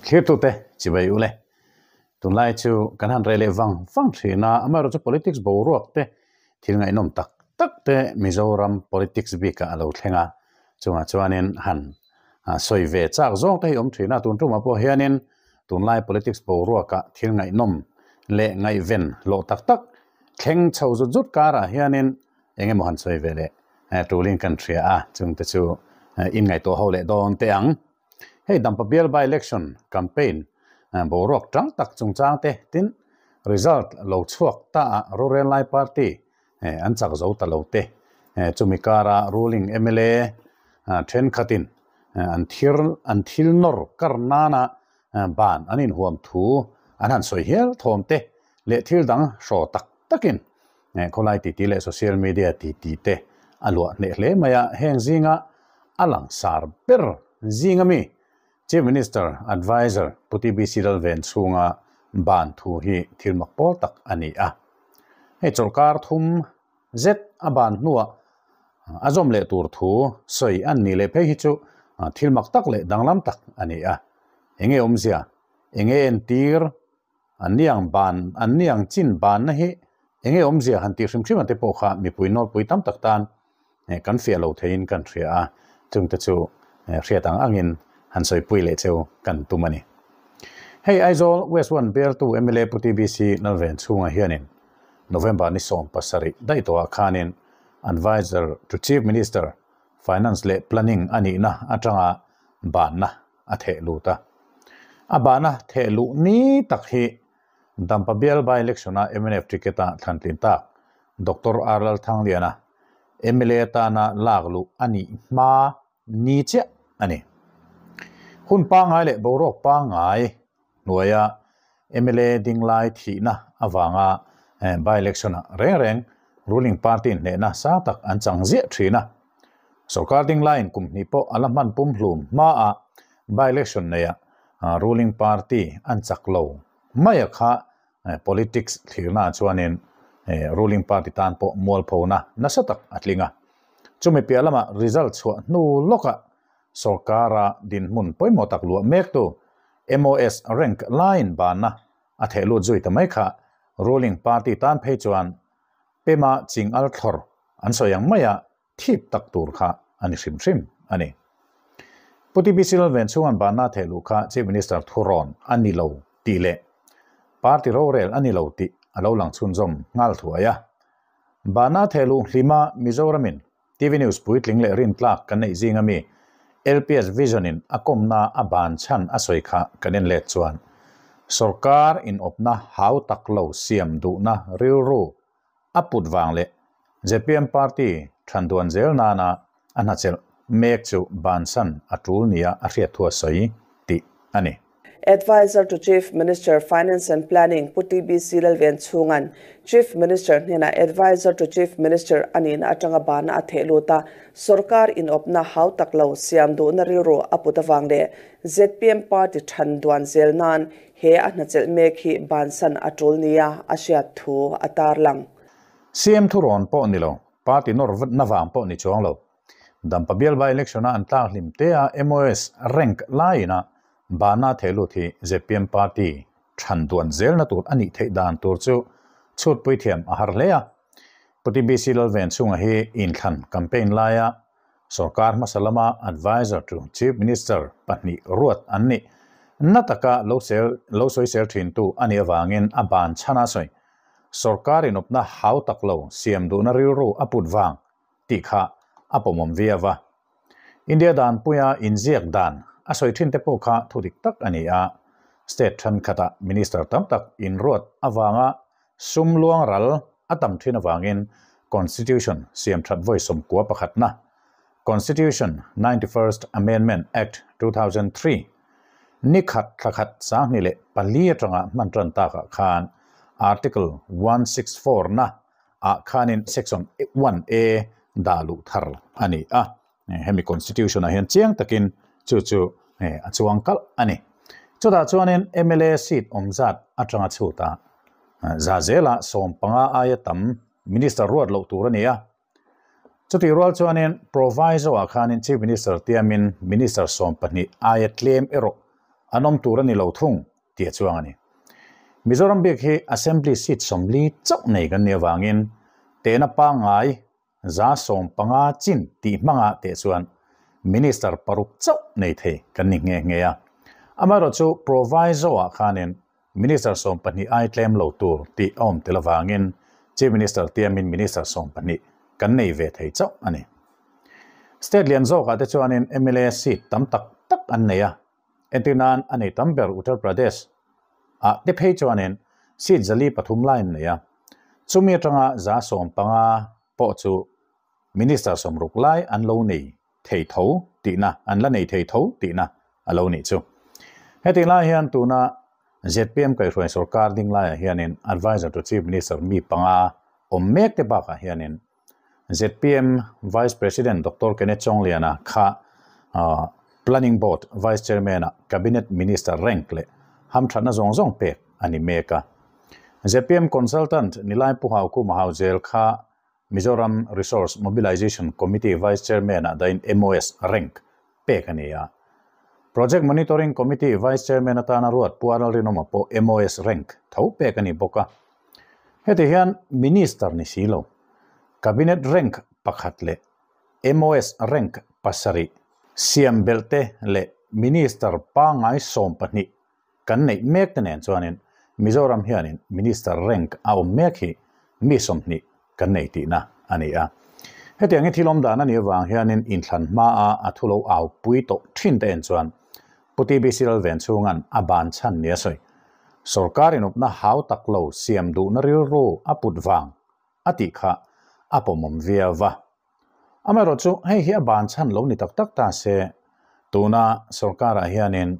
Thlirtute chibai ule. Tunlai chu kan han reh leh vang vang thin a, amaherawhchu politics boruak te thil ngaihnawm tak tak te Mizoram politics bikah a lo thleng a, chungah chuanin han sawi ve chak zawng te hi awm thin a, tun tumah pawh hianin tunlai politics boruakah thil ngaihnawm leh ngaihven hlawh tak tak thleng chho zut zut karah hianin eng emaw han sawi ve leh tulin kan hria a, chungte chu inngaihtuah ho leh dawn teh ang. Hei Dampa bial by election campaign boruak tang tak chungchang te tin result lo chhuak ta a rorel lai party an chak zo ta lo te chumi kara ruling mla thenkhatin an thir an thil nawr kar nana ban an inhuam thu an han sawi hial thawm te leh thil dang hraw tak takin khawlai titi leh social media titi te a luah hneh hle mai a, heng zinga a langsar ber zinga mi Chief Minister Adviser Pu TBC Lalven chhunga ban thu hi thil mak pawl tak a ni a. Hei chawlhkar thum zet a ban hnuah a zawm leh tur thu sawi an nih leh phei hi chu thil mak tak leh danglam tak a ni a. Enge awmzia? Enge entir? An niang ban, an niang chin banna hi enge awmzia han tih hrim hrim ate pawh kha mipui nawlpui tam tak tan kan fiah lo theiin kan hria a, chungte chu hriat ang angin han sawipui leh cheu kan tum a ni. Hei Aizawl West One bialtu mla Pu TBC Lalven chhungah hianin November ni 17 daih tawhah khanin Adviser to Chief Minister, Finance leh Planning a nihna atanga banna a theh lut a. A bahna theh luh ni tak hi Dampa bial by election-a mnf ticket-a thlantlin tak Doctor R Lalthangliana mla atana lak luh a nih hma ni chiah a ni. Hun pangngai leh boruak pangngai hnuaia mla dinglai thihna avanga by election-ah reng reng ruling party hnehna sang tak an chang ziah thin a. Sorkar dinglaiin kum hnih pawh a la hman pumhlum hmaah by election neia ruling party an chak lo mai a kha politics thlirnaah chuanin ruling party tan pawh mualphona nasa tak a tling a. Chumi piah lamah result chhuah hnu lawkah sorkara dinhmun pawimawh tak luah mektu MOS rank laiin banna a theh lut zui ta mai kha ruling party tan phei chuan pema ching al thlawr an sawi ang maia thip tak tur kha a ni hrim hrim a ni. Pu TBC Lalven chhungan banna a theh luh kha Chief Minister thurawn a ni lo tih leh party rorel a ni lo tih a lo lang chhunzawm nghal thuai a. Banna a theh luh hlima Mizoramin TV News puitling leh rintlak kan neih zinga mi LPS Vision in a kawmna a ban chhan a sawi kha kan en let chuan sorkar inawpna hau tak lo siam duhna rilru a put vang leh zpm party than duan zel nana a hnachelh mek chu bansan a tul nia a hriat thu a sawi tih a ni. Adviser to Chief Minister, Finance and Planning, Pu TBC Lalvenchhunga'n Chief Minister hnenah Adviser to Chief Minister a nihna atanga bana a theh lut a, sorkar inawpna hau tak lo siam duhna rilru a put avang leh zpm party than duan zel nan he a hnachelh mek hi bansan a tul nia a hriat thu a tarlang. CM thurawn pawh ni lo, party nawr na vang pawh ni chuang lo. Dampa bial by election-a an tlak hlim te a MOS rank laiin a bana theh lut hi zpm party than duan zelna tur a nih theih dan tur chu chhutpui thiam a har hle a. Pu TBC Lalven chhunga hi inthlan campaign laia sorkar hmasa lama adviser to Chief Minister pahnih ruat an nih na taka lo sel lo sawisel thintu a nih avangin a ban chhan a sawi. Sorkar inawpna hau tak lo siam duhna rilru a put vang tih kha a pawmawm viau a. India danpuia inziak dan a sawi thin te pawh kha thu dik tak a ni a, state thenkhatah minister tam tak inruat avanga sum luang ral a tam thin avangin Constitution siam that vawi sawmkua pakhatna, Constitution 91st Amendment Act 2003, ni khat thla khat 2004 atanga hman tan takah khan Article 164 na ah khanin section 1A dah luh thar a ni a, hemi constitution ah hian chiang takin chu chu a chuang kalh a ni. Chutah chuanin mla seat awm zat atanga chhut a, za zela 15 aia tam minister ruat loh tur a ni a. Chutih rual chuanin proviso ah khanin chief minister tiamin minister 12 aia tlem erawh an awm tur a ni lo thung tih a chuang a ni. Mizoram bik hi Assembly seat 40 chauh nei kan nih avangin tehna pangngai 150 chin tih hmangah teh chuan Minister paruk chauh nei thei kan ni nghe nghe a. Amaherawhchu proviso ah khanin Minister 12 ai tlem lo tur tih a awm tel avangin Chief Minister tiamin Minister 12 kan nei ve thei chauh a ni. State lian zawkah te chuanin mla seat tam tak tak an nei a, entir nan a nei tam ber Uttar Pradesh ah te phei chuanin seat 403 lai an nei a, chumi atanga 150 pawh chu Minister 60 lai an lo nei thei tho tihna an la nei thei tho tihna a lo nih chu. Heti lai hian tuna ZPM kaihhruai sorkar ding laiah hianin Advisor to Chief Minister mi panga awm mek te bakah hianin ZPM Vice President Doctor Kenneth Chawngliana kha Planning Board Vice Chairman ah Cabinet Minister rank leh hamthatna zawng zawng pek a ni mek a. ZPM Consultant Nilai Pu Haukhuma Hauzel kha Mizoram Resource Mobilization Committee Vice Chairman ah dahin MOS rank pek a ni a. Project Monitoring Committee Vice Chairman atana ruat Pu Aral Rinawma pawh MOS rank tho pek a ni bawk a. Heti hian Minister ni si lo, Cabinet rank pakhat leh MOS rank pasarih siam belh te leh Minister pangngai 12 kan neih mek te nen chuanin Mizoram hianin Minister rank a awm mek hi mi 20 kan nei tihna a ni a. Hetiang hi thil awm dan a nih avang hianin inthlan hmaa a thu lo au pui tawh thin te en chuan Pu TBC Lalvenchhunga'n a ban chhan ni a sawi. Sorkar inawpna hau tak lo siam duhna rilru a put vang a tih kha a pawmawm viau va. Amaherawhchu hei hi a ban chhan lo ni tak tak ta se, tuna sorkarah hianin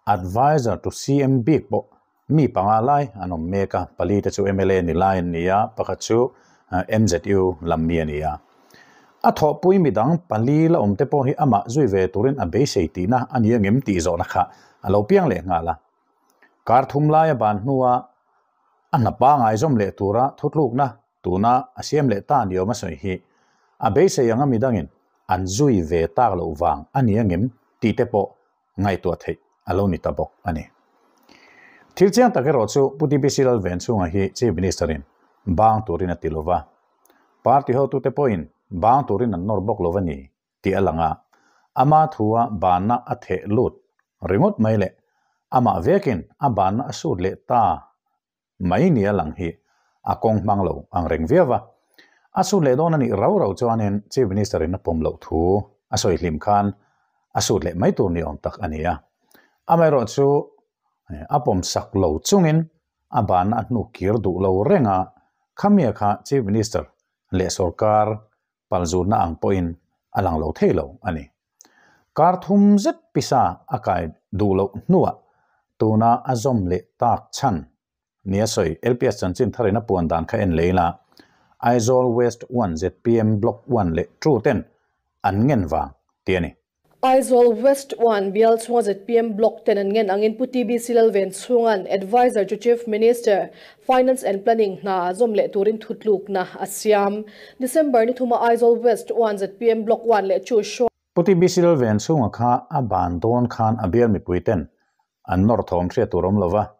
Advisor to CM bik pawh mi panga lai an awm mek a, pali te chu mla ni lai an ni a, pakhat chu MZU lam mi a ni a. A thawhpui midang pali la awm te pawh hi amah zui ve turin a beisei tihna a ni angem tih zawhna kha a lo piang leh nghal a. Kar thum laia ban hnua a hna pangai zawm leh tura thutlukna tuna a siam leh ta ni awm a sawi hi a beisei anga midangin an zui ve tak loh vang a ni angem tih te pawh ngaihtuah theih a lo ni ta bawk a ni. Thil chiang tak erawh chu Pu TBC Lalvenchhunga hi Chief Minister in bang turin a ti lova, party hotute pawhin bang turin an nawr bawk lo a ni tih a lang a, ama thua banna a theh lut ringawt mai leh amah vekin a banna a sut leh ta mai ni a lang hi a kawng hmang lo ang reng viau a. A sut leh dawn a nih rau rau chuanin Chief Minister in a pawm loh thu a sawi hlim khan a sut leh mai tur ni awm tak a ni a. Amaherawhchu a pawm sak lo chungin a banna a hnu kir duh lo reng a, khamia kha Chief Minister leh sorkar palzutna ang pawhin a lang lo thei lo a ni. Kar thum zet pisa a kai duh loh hnuah tuna a zawm leh tak chhan nia sawi LPS chanchin tharin a puan dan kha en lei la, Aizawl West 1 ZPM Block 1 leh 2 ten an ngen vang tih a ni. Aizawl West 1 bial chhunga ZPM Block ten an ngen angin Pu TBC Lalvenchhunga'n Adviser to Chief Minister, Finance and Planning hna zawm leh turin thutlukna a siam. December ni thuma Aizawl West 1 ZPM Block 1 leh 2 hruai. Pu TBC Lalvenchhunga kha a ban dawn khan a bial mipui ten an nawr thawm hriat tur awm lova,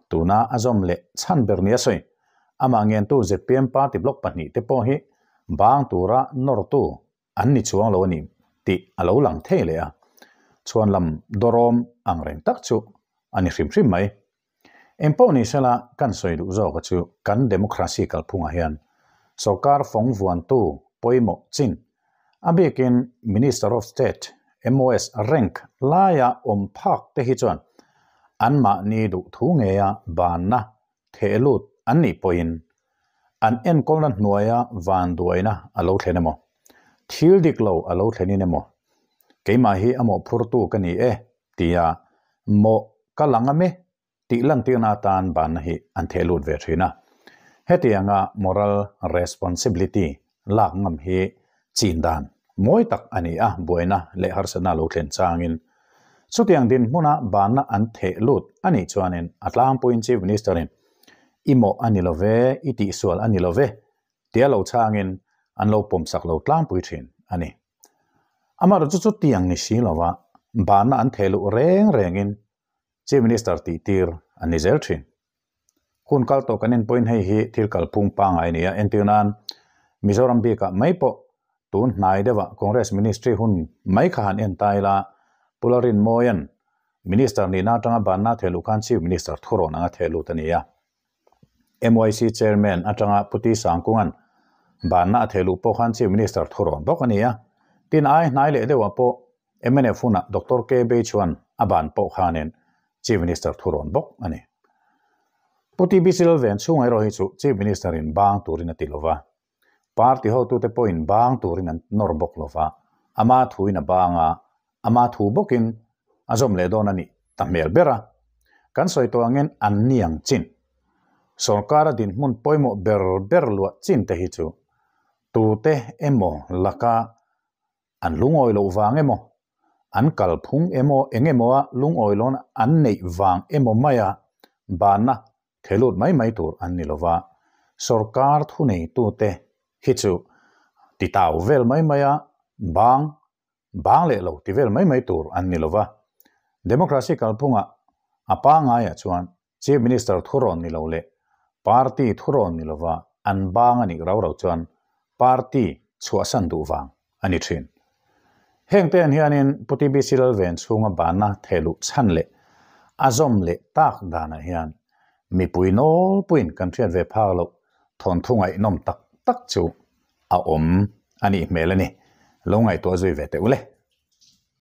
tuna a zawm leh chhan ber ni a sawi. Amah ngentu ZPM Party Block pahnih te pawh hi bang tura nawrtu an ni chuang lo a ni tih a lo lang thei leh a, chhuan lam dawrawm ang reng tak chu a ni hrim hrim mai. Eng pawh ni sela kan sawi duh zawka chu kan democracy kalphungah hian sorkar fawng vuantu pawimawh chin, a bikin Minister of State, MOS, rank laia awm phak te hi chuan anmahni duh thu ngeia banna theh lut an nih pawhin an enkawlna hnuaia vanduaina a lo thlen emaw, thil dik lo a lo thlenin emaw, keimah hi a mawhphurtu ka ni e tia mawh ka lang a mi tih lantirna atan banna hi an theh lut ve thin a. Hetianga moral responsibility lak ngam hi chin dan mawi tak a ni a, buaina leh harsatna lo thlen changin chutiang dinhmuna banna an theh lut a nih chuanin a tlangpuiin Chief Minister in i mawh a ni love, i tihsual a ni love tia lo changin an lo pawmsak lo tlangpui thin a ni. Amaherawhchu chutiang ni si lova banna an theh luh reng rengin Chief Minister tih tir an ni zel thin. Hun kal tawh kan en pawhin hei hi thil kalphung pangngai a ni a, entir nan Mizoram bikah mai pawh tun hnai deuhah Congress Ministry hun mai kha han en ta ila, Pu Lalrinmawia'n Minister nihna atanga banna theh luh khan Chief Minister thurawn anga theh lut a ni a. MYC Chairman atanga Pu T Sangkunga'n banna a theh luh pawh khan Chief Minister thurawn bawk a ni a. Tin, ai hnai leh deuhah pawh mnf hunah Doctor K Beichuan a ban pawh khanin Chief Minister thurawn bawk a ni. Pu TB Silven chhunga erawh hi chu Chief Minister in bang turin a ti lova, party hotute pawhin bang turin an nawr bawk lova, ama thuin a bang a, ama thu bawkin a zawm leh dawn a nih ta hmel ber a. Kan sawi tawh angin an niang chin. Sorkara dinhmun pawimawh ber ber luah chin te hi chu tute emaw laka An lungawi loh vang emaw, an kalphung emaw eng emaw a lungawi lawn an neih vang emaw maia banna thelut mai mai tur an ni lova, sorkar thuneitute hi chu titau vel mai maia bang bang leh lo ti vel mai mai tur an ni lova. Democracy kalphungah a pangaiah chuan Chief Minister thurawn ni lo leh Party thurawn ni lova an bang a nih rau rau chuan Party chhuahsan duh vang a ni thin. Heng te an hianin Pu TBC Lalven chhunga banna thehluh chhan leh a zawm leh tak danah hian mipui nawlpuiin kan hriat ve phak loh thawnthu ngaihnawm tak tak chu a awm a nih hmel a ni. Lo ngaihtuah zui ve teh u le.